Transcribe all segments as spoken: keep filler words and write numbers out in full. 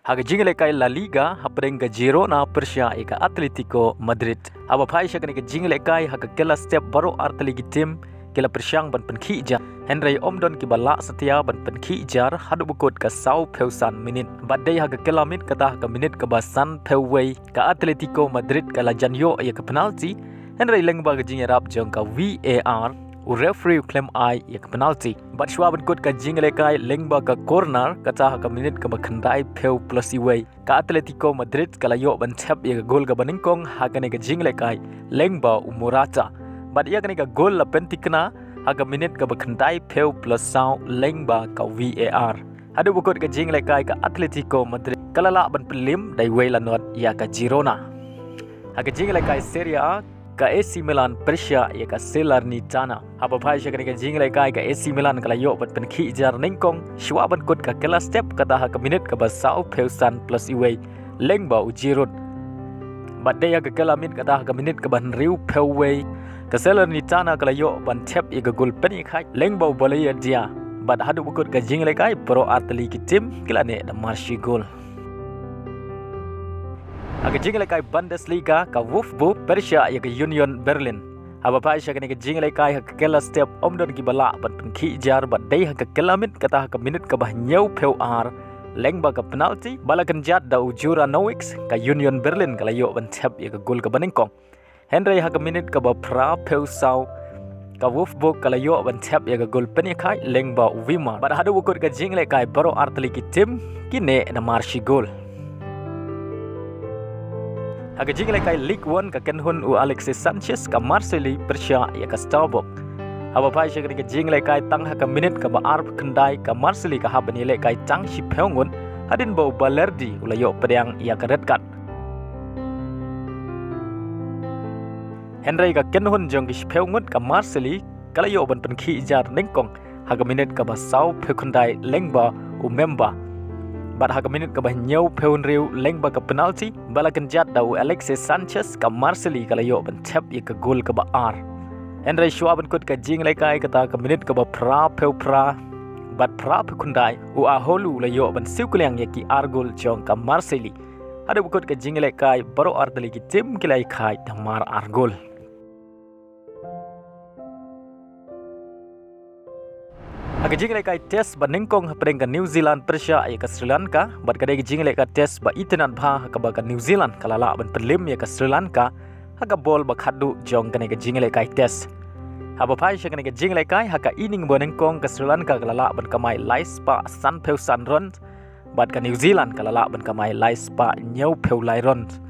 Ha ka jingïalehkai La Liga, hapdeng ka Girona pyrshah ïa ka Atletico Madrid. Haba phai sha kane ka jingïalehkai, ha ka kylla step baroh artylli ki tim ki la pyrshang ban pynkhih jar, hynrei ym don kiba lah satia ban pynkhih jar haduh ba kut ka sawphew san minit. Bad dei ha ka kylla miet kata ha ka minit kaba sanphew wei, ka Atletico Madrid ka la jan ïoh ïa ka penalti, hynrei lyngba ka jingïarap jong ka V A R, u referee u khlem ai ïa ka penalti. Bad shuwa ban kut ka jingïalehkai, lyngba ka corner, kata ha ka minit kaba khyndaiphew plus iwei, ka Atletico Madrid ka la ïoh ban thep ïa ka gol kaba nyngkong ha kane ka jingïalehkai, lyngba u Morata. Bad ïa kane ka gol la pynthikna ha ka minit kaba khyndaiphew plus saw, lyngba ka V A R. Haduh ba kut ka jingïalehkai, ka Atletico Madrid ka la lah ban pynliem da iwei la not ïa ka Girona. Ha ka jingïalehkai Serie A, ka A C Milan pyrshah ïa ka Salernitana. Haba phai sha kane ka jingïalehkai, ka A C Milan ka la ïoh ban pynkhih jar nyngkong shuwa ban kut ka kylla step, kata ha ka minit kaba sawphew san plus iwei, lyngba u Giroud. Bad dei ha ka kylla miet kata ha ka minit kaba hynriewphew wei, ka Salernitana ka la ïoh ban thep ïa ka gol pynïakhaid, lyngba u Boulaye Dia. Bad haduh ba kut ka jingïalehkai, baroh artylli ki tim ki la neh da mar shi gol. Ha ka jingïalehkai Bundesliga, ka Wolfsburg pyrshah ïa ka Union Berlin. Haba phai sha kane ka jingïalehkai, ha ka kylla step ym don kiba lah ban pynkhih jar, bad dei ha ka kylla miet kata ha ka minit kaba hynñiewphew ar, lyngba ka penalti ba la kynjat da u Juranovic, ka Union Berlin ka la ïoh ban thep ïa ka gol kaba nyngkong. Hynrei ha ka minit kaba phraphew saw, ka Wolfsburg ka la ïoh ban thep ïa ka gol pynïakhaid, lyngba u Wimmer. Bad haduh ba kut ka jingïalehkai, baroh artylli ki tim ki neh da mar shi gol. Ha ka jingïalehkai Ligue One, ka kynhun u Alexis Sanchez, ka Marseille pyrshah ïa ka Strasbourg. Haba phai sha kane ka jingïalehkai, tang ha ka minit kaba arphew khyndai, ka Marseille ka hap ban ïalehkai tang shiphew ngut, hadien ba u Balerdi u la ïoh pdiang ïa ka red card. Hynrei ka kynhun jong ki shiphew ngut, ka Marseille, ka la ïoh ban pynkhih jar nyngkong ha ka minit kaba sawphew khyndai, lyngba u Mbemba. Bad ha ka minit kaba hynñiewphew hynriew, lyngba ka penalti ba la kynjat da u Alexis Sanchez, ka Marseille ka la ïoh ban thep ïa ka gol kaba ar. Hynrei shuwa ban kut ka jingïalehkai, kata ka minit kaba phraphew phra bad phraphew khyndai, u Aholou u la ïoh ban siew kylliang ïa ki ar gol jong ka Marseille. Haduh ba kut ka jingïalehkai, baroh artylli ki tim ki la ïakhaid da mar ar gol. Ha ka jingïalehkai test ba nyngkong, hapdeng ka New Zealand pyrshah ïa ka Sri Lanka, bad ka dei ka jingïalehkai test ba itynnad bha, ha kaba ka New Zealand ka la lah ban pynliem ïa ka Sri Lanka ha ka bol ba khatduh jong kane ka jingïalehkai test. Haba phai sha kane ka jingïalehkai, ha ka inning ba nyngkong, ka Sri Lanka ka la lah ban kamai lai spah sanphew san runs, bad ka New Zealand ka la lah ban kamai lai spah hynñiewphew lai runs.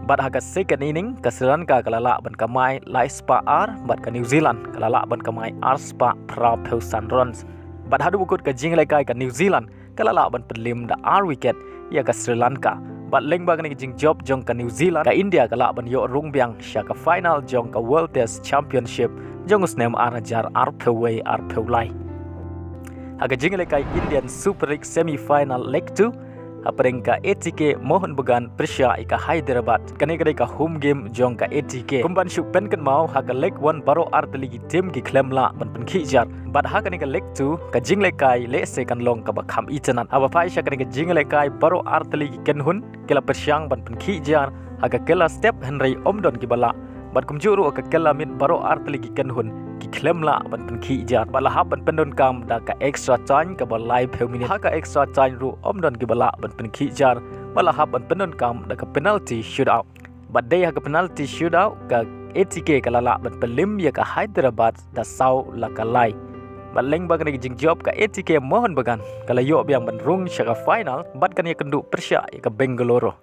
Bad ha ka second inning, ka Sri Lanka ka la lah ban kamai lai spah ar, bad ka New Zealand ka la lah ban kamai ar spah phraphew san runs. Bad haduh ba kut ka jingïalehkai, ka New Zealand ka la lah ban pynliem da ar wicket ïa ka Sri Lanka. Bad lyngba kane ka jingjop jong ka New Zealand, ka India ka lah ban ïoh rung biang sha ka final jong ka World Test Championship jong u snem ar hajar arphew wei arphew lai. Ha ka jingïalehkai Indian Super League semi final leg two, hapdeng ka A T K Mohun Bagan pyrshah ïa ka Hyderabad. Kane ka dei ka home game jong ka A T K. Kum ban shu pynkynmaw, ha ka leg one baroh artylli ki tim ki khlem lah ban pynkhih jar. Bad ha kane ka leg two, ka jingïalehkai lehse kan long kaba kham itynnad. Haba phai sha kane ka jingïalehkai, baroh artylli ki kynhun ki la pyrshang ban pynkhih jar ha ka kylla step, hynrei ym don kiba lah. Bad kumjuh ruh ha ka kylla miet, baroh artylli ki kynhun ki khlem lah ban pynkhih jar, bad la hap ban pyndonkam da ka extra time kaba laiphew minit. Ha ka extra time ruh ym don kiba lah ban pynkhih jar, bad la hap ban pyndonkam da ka penalty shootout. Bad dei ha ka penalty shootout, ka A T K ka la lah ban pynliem ïa ka Hyderabad da saw la ka lai. Bad lyngba kane ka jingjop, ka A T K Mohun Bagan ka la ïoh biang ban rung sha ka final bad kan ïakynduh pyrshah ïa ka Bengaluru.